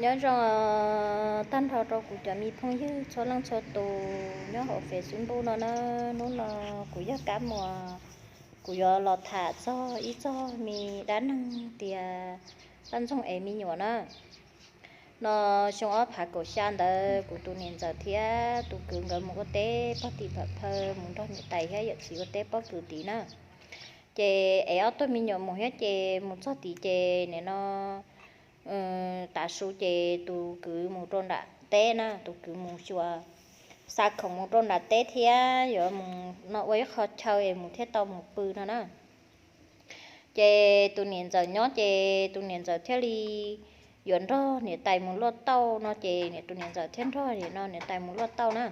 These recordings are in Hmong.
Nyob zoo tag nrho rau kuv cov me phooj ywg txhua leej txhua tus nyob hauv Facebook no na. Hnub no kuv yog Kab Muas, kuv yuav los tham txog ib txog me dab neeg tias poj ntxoog ev me nyuam na. No xyoo ob phav kaum xya ntawd kuv tus niam ntxawm thiab tus kwv nkawd mus ua teb pob tim pam phaw mus nrog niam tais thiab yawm txiv ua teb pob kws tid na. Ces ev ob tug me nyuam mus thiab ces mus txog tid ces nim no tav su ces tus kwv mus rau nram teb na, tus kwv mus xyuas xa khoom mus rau nram teb thiab yuav mus no ua ib qho chaw es mus thiaj tau mus pw no na. Ces tus niam ntxawm nyob ces tus niam ntxawm thiaj li yuav nrog niam tais mus luaj tauj no ces tus niam ntxawm thiaj nrog no niam tais mus luaj tauj na.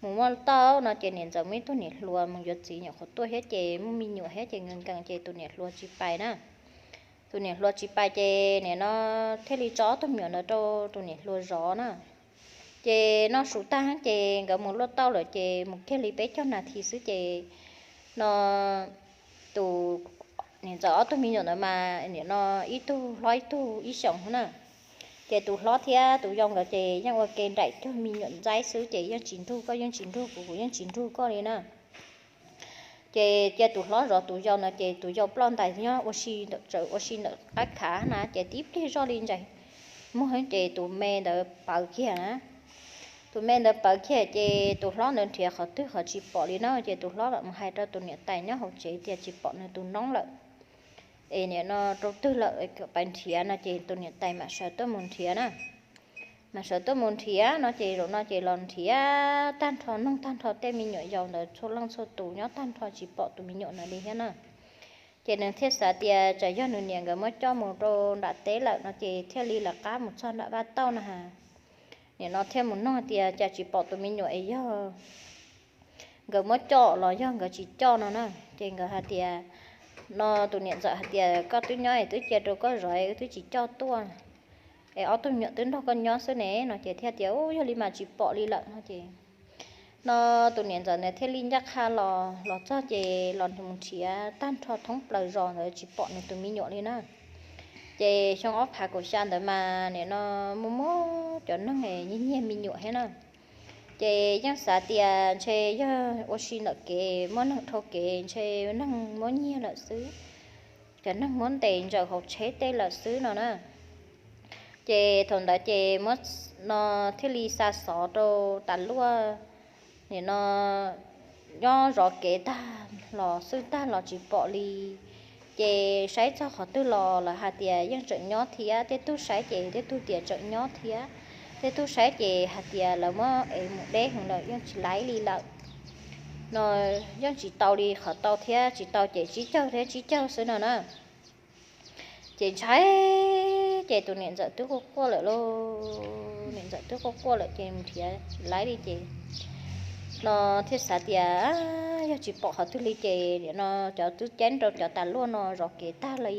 Mus luaj tauj no ces niam ntxawm muaj ib tug niam hluas mus yuav txiv nyuam qhuav tuaj thiab ces muaj me nyuam thiab ces nkees nkees ces tus niam hluas tsis pais na. Tus niam hluas tsis pais ces nim no thiaj li tso ob tug me nyuam ntawd rau tus niam hluas zov na. Ces noj su tag ces nkawd mus luaj tauj lawm ces mus kiag li peb caug nas this xwb ces no tus niam ntxawm ob tug me nyuam ntawd mas nim no ib tug hlob ib tug ib xyoos na. Ces tus hlob thiab tus yau nkawd ces yeej ua ke nraim cuag me nyuam ntxaib xwb ces yeej tsis nrug koj yeej tsis nrug kuv, kuv yeej tsis nrug koj li na. Ces cia tus hlob zov tus yau no ces tus yau ploj ntais nyob ua si ntawm qab khav na ces tib pliag zoj li ntsais muag ces tus me ntawd pawv kiag na. Tus me ntawd pawv kiag ces tus hlob ntawd nrhiav qhov twg qhov tsis pom li na ces tus hlob mam mus hais rau tus niam tais nyob hauv tsev tias tsis pom nws tus noob lawm es nim no rau twg lawm, pab nrhiav no ces tus niam tais mam sawv tuaj mus nrhiav na. Mas sawv tuaj mus nrhiav no ces zaum no ces los nrhiav tag nrho noog tag nrho tej me nyuam yaus ntawd txhua leej txhua tus nyob tag nrho tsis pom tus me nyuam ntawd li thiab na. Ces nws thiaj xav tias tsam yog nws niam nkawd muab coj mus rau nram teb lawm no ces thiaj li lawv qab mus txog nram vaj tauj no ha. Nim no thiaj mus nug tias cas tsis pom tus me nyuam es yog nkawd muab coj los yog nkawd tsis coj no na. Ces nkawd hais tias, no tus niam ntxawm hais tias koj twb nyob es twb cia rau koj zov es wb twb tsis coj tuaj es ob tug me nyuam twb nrog koj nyob xwb ne no ces thiaj tias u yog li mas tsis pom li lawm no ces no tus niam ntxawm ntawd thiaj li ncaj qha los los txog ces los mus nrhiav tag nrho thoob plaws zos ntawd tsis pom nws tus me nyuam li na. Ces xyoo ob phav kaum xya ntawd mas nim no muaj muab cov neeg nyiag nyiag me nyuam thiab na. Ces yeej xav tias ntshe yog ua si ntawm kev muab neeg dhau kev ntshe neeg muab nyiag lawm xwb, cov neeg muab ntes ntsaws hauv tsheb tej lawm xwb no na. Ces thaum ntawd ces muab no thiaj li xa xov rau tas luaj, nim no nyob zov kev tag los xwb tag los tsis pom li. Ces saib txog qhov twg los lawv hais tias yeej tseem nyob thiab, tej tug saib ces tej tug tias tseem nyob thiab, tej tug saib ces hais tias lawv muab ev mus deb heev lawm yeej tsis laib li lawm no. Yeej tsis tau li qhov tau thiab, tsis tau ces tsib caug thiab tsib caug xwb no na. Ces ntshai, ces tus niam ntxawm twb quaj quaj lawm lauj, niam ntxawm twb quaj quaj lawm ces mus nrhiav tsis laib li ces no thiaj xav tias yog tsis pom qhov twg li ces nim no cov twb ceeb rau cov tas luaj no zov kev tag li,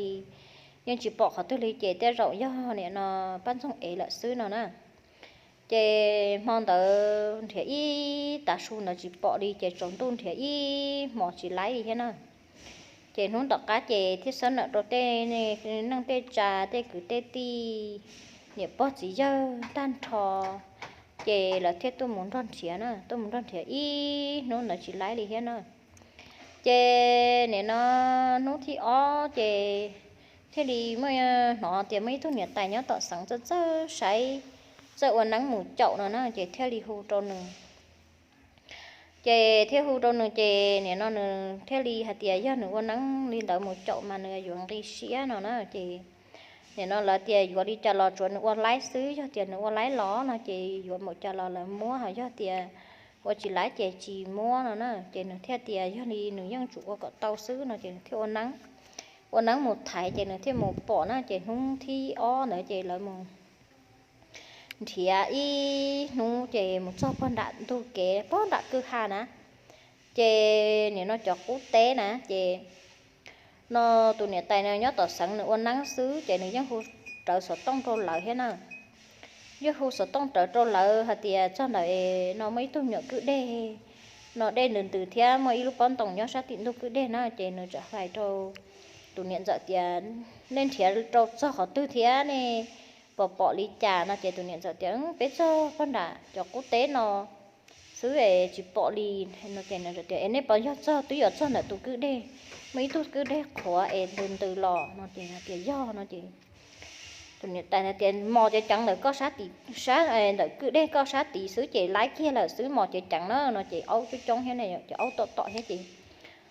yeej tsis pom qhov twg li ces tej zaum yog nim no pab ntxoog ev lawm xwb no na. Ces hmo ntawd nrhiav ib tav su ntawd tsis pom li ces tsaus ntuj nrhiav ib hmos tsis laib li thiab na. Ces hnub tom qab ces thiaj xab nawm rau tej neej tej tsa, tej kwv tej tij, niam pog txiv yawg tag nrho, ces lawv thiaj tuaj mus nrog nrhiav na, tuaj mus nrog nrhiav ib hnub ntawd tsis laib li thiab na. Ces nim no hnub thib ob ces thiaj li muaj, hnov tias muaj ib tug niam tais nyob tom xeev txawj txawj saib, txawj ua neeb mus caum no na, ces thiaj li hu rau nws. Ces thiaj hu rau nws ces nim no nws thiaj li hais tias yog nws ua neeb li ntawd mus caum mas nws yuav nqi siab no na. Ces nim no lawv tias yuav li cas los tsuav nws ua laib xwb, yog tias nws ua laib los no ces yuav npaum cas los lawv muab, ho yog tias ua tsis laib ces tsis muab no na. Ces nws thiaj tias yog li nws yeej tsum ua kom tau xwb no ces nws thiaj ua neeb, ua neeb mus thaiv ces nws thiaj mus pom na. Ces hnub thib ob ntawd ces lawv mus nrhiav ib hnub ces mus txog pog nram ntug kev pog nram kwj ha na. Ces nim no cov qub teb na ces no tus niam tais no nyob tom xeev nws ua neeb xwb ces nws yeej hu rawv xov tooj rau lawv thiab na. Yeej hu xov tooj rawv rau lawv hais tias txog ntawm no muaj ib tug me nyuam kwj deg no, dej ntws ntws thiab muaj ib lub pob ntoos nyob sab tim ntug kwj deg na. Ces nws txawm hais rau tus niam ntxawm tias nej nrhiav rau txog qhov twg thiab nej pom pom li cas no ces tus niam ntxawm tias, Peb txog pog nram cov qub teb no xwb es tsis pom li. No ces tias, Es nej puas yog txog twb yuav txog ntawm tus kwj deg, muaj ib tug kwj deg qhuav es ntws ntws los? No ces tias, Yog. No ces tus niam tais tias, Mos cev ceev ntawm koj sab tid, ntawm kwj deg koj sab tid xwb ces laib kiag lawm xwb, mos cev ceev na. No ces aub coob coob thiab ne, ces aub tom tom thiab ces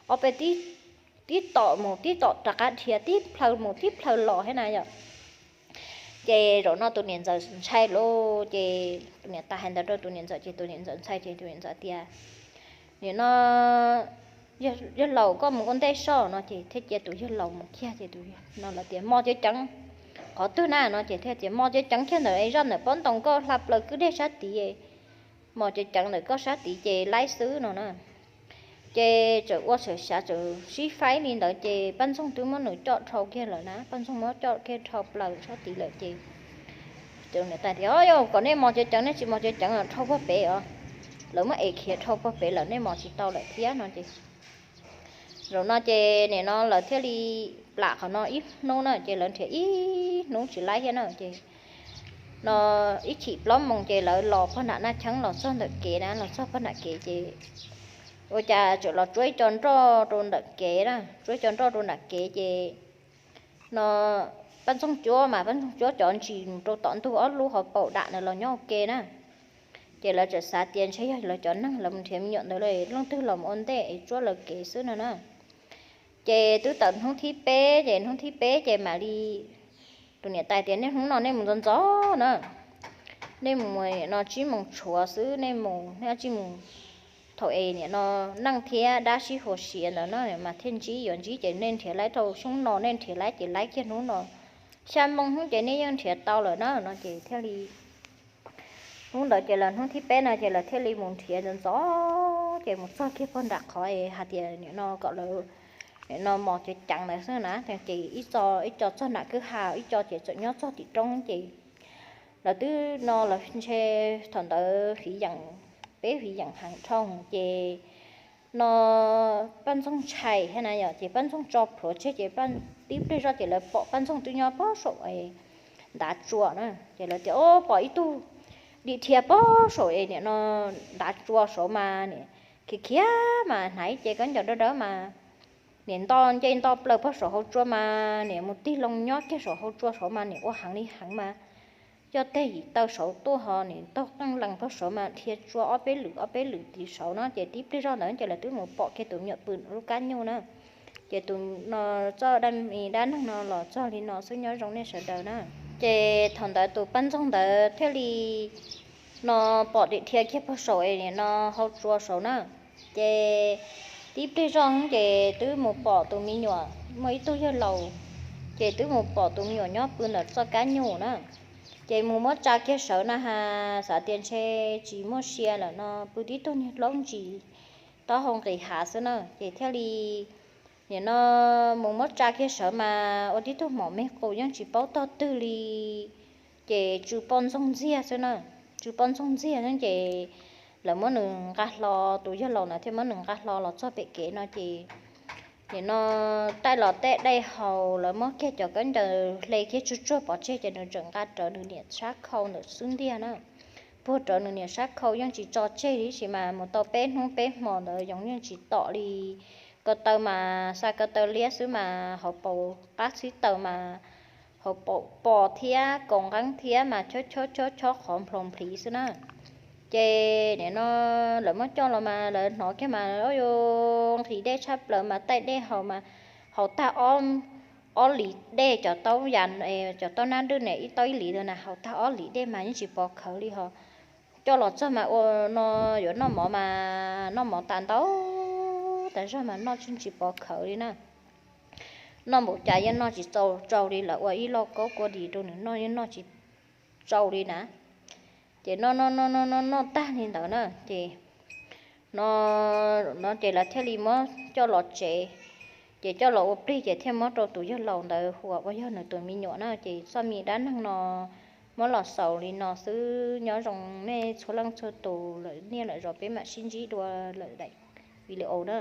ob peb tib tom mus tib tom rov qab dhia, tib plhaw mus tib plhaw los thiab na yom. Ces zaum no tus niam ntxawm ntshai lauj, ces tus niam tais hais ntawd rau tus niam ntxawm ces tus niam ntxawm ntshai ces tus niam ntxawm tias, Nim no yawg laus, koj mus ua ntej soj. No ces thiaj cia tus yawg laus mus kiag ces tus no lawv tias, Mos cev ceev qhov twg na? No ces thiaj tias, Mos cev ceev kiag ntawm zaj ntawm pob ntoo koj hla plaws kwj deg sab tid, mos cev ceev ntawm koj sab tid ces laib xwb no na. Ces txawm ua txhawm xyav txawm sib faib li ntawd ces Paj Ntxoog twb muab nws coj dhau kiag lawm na, Paj Ntxoog muab coj kiag dhau plaws sab tid lawm ces tus niam tais tias, Yog kom nej mos cev ceev nej tsis mos cev ceev los dhau puag pem os, lawv muab ev khiav dhau puag pem lawm nej mos tsis tau lawm thiab. No ces zaum no ces nim no lawv thiaj li plam qhov no ib hnub na, ces lawv nrhiav ib hnub tsis laib thiab na ces no ib chim plaub moos ces lawv los pog nram Naj Cheeb los txog ntawm kev na, los txog pog nram kev ces ua cas txawm los tsuab ib co nroj rau ntawm kev na, tsuab ib co nroj rau nram kev ces no Paj Ntxoog cuab mas Paj Ntxoog cuab cov ntsis mus rau tom ntug ob lub hauv paus dam na los nyob ua ke na. Ces lawv txawm xav tias ntshe yog lawv cov neeg lawv mus nrhiav me nyuam ntawd lawm, leej twg los mus ua ntej es tsuab lawv kev xwb no na. Ces twb tawm hnub thib peb, ces hnub thib peb ces mam li tus niam tais tias nej hnub no nej mus ntxov ntxov na, nej mus no tsib moos tshuav xwb, nej mus nej tsis mus thaum es nim no neej thiab dab sib huas siav ntawd no mas thiaj ntsib, yuav ntsib ces nej nrhiav laib rau xyoo no, nej nrhiav laib ces laib kiag hnub no, xya moo hnub ces nej yeej nrhiav tau lawm na. No ces thiaj li hnub ntawd ces lawv hnub thib peb no ces lawv thiaj li mus nrhiav ntxov ntxov ces mus txog kiag pog nram qhov es hais tias nim no kom lawv nim no mos cev ceev ntawd xwb na. Ces ib co, ib co txog nram kwj ha, ib co ces txawm nyob txog tim roob ces lawv twb no lawv ntshe thaum ntawd fiv yeem, peb fiv yeem heev dhau ces no Paj Ntxoog ntshai thiab na yom, ces Paj Ntxoog tso plhuav tseg ces tib pliag zoj ces lawv pom Paj Ntxoog twb nyob pob saum ntav tsua na. Ces lawv tias, Ob, pom ib tug dim dhia pob saum es nim no ntav tsua saud mas nim khiav khiav mas hnav ib ce khaub ncaws dawb dawb mas nim nto nce nto plaws pob saum hauv tsua mas nim mus tig loo nyob kiag saum hauv tsua saud mas nim ua heev li heev mas coj teg yim taw saud tuaj ho nim taug qeej lees pob saud mas dhia tsua ob peb lwm ob peb lwm tim saud no. Ces tib pliag zoj ntawd ces lawv twb mus pom kiag tus me nyuam pw lub kab nyuj na. Ces tus no txoj dab neeg no los txog li no xwb, nyob zoo nej sawv daws na. Ces thaum ntawd tus Paj Ntxoog ntawd thiaj li no pom dim dhia kiag pob saum es nim no hauv tsua saud na. Ces tib pliag zoj ces twb mus pom tus me nyuam, muaj ib tug yawg laus, ces twb mus pom tus me nyuam nyob pw ntawm txoj kab nyuj na. Ces mus muab tsa kiag sawv na has, xav tias ntshe tsis muaj sia lawm no, pw tib tug niag dlaub ntsis taub hau nqis hav xwb na. Ces thiaj li nim no mus muab tsa kiag sawv mas ua tib tug mom me qus yeej tsis paub tog twg li, ces tsw poj ntxoog ntxiag xwb na. Tsw poj ntxoog ntxiag xwb ces lawv muab nws nqa hlo, tus yawg laus ntawd thiaj muab nws nqa hlo los txog pem kev no ces nim no taij los tej dej haus, lawv muab kiag cov khaub ncaws hle kiag tsuag tsuag pov tseg ces nws tseem nqa rawv nws niam sab khau ntawm xub ntiag na. Puag rawv nws niam sab khau yeej tsis tso tseg li tsis mas mus tau peb hnub peb hmo ntawd yoov yeej tsis tom li. Ko taw mas xa ko taw liab xwb mas hauv paus qab xib taws mas hauv paus pos thiab kaus nqeeb thiab mas chob chob chob chob qhov nplhoo nplhiv xwb na. Ces nim no lawv muab coj los mas lawv hnov kiag mas yuav nqhis dej tshaj plaws mas taij dej haus mas haus tag ob lis dej, cov taub ya, cov taub nab dwj ne ib taub ib lis ntawd na, haus tag ob lis dej mas yeej tsis pov khawv li ho. Coj los txog mas ua no yuav noj mov mas noj mov tas ntau tas zog mas noj tsis pov khawv li na. Noj npaum cas yeej noj tsis txaus tsau li, lawv ua ib lauj kaub kua dis rau nws noj yeej noj tsis tsau li na. Ces noj noj noj noj noj noj tag li ntawd na ces no, no ces lawv thiaj li muab coj los tsev. Ces coj los ua plig ces thiaj muab rau tus yawg laus ntawd hu ua yog nws tus me nyuam na. Ces txoj me dab neeg no muab los xaus li no xwb, nyob zoo nej txhua leej txhua tus, lawm niaj lawm zaus peb mam sib ntsib dua lawm daim video na.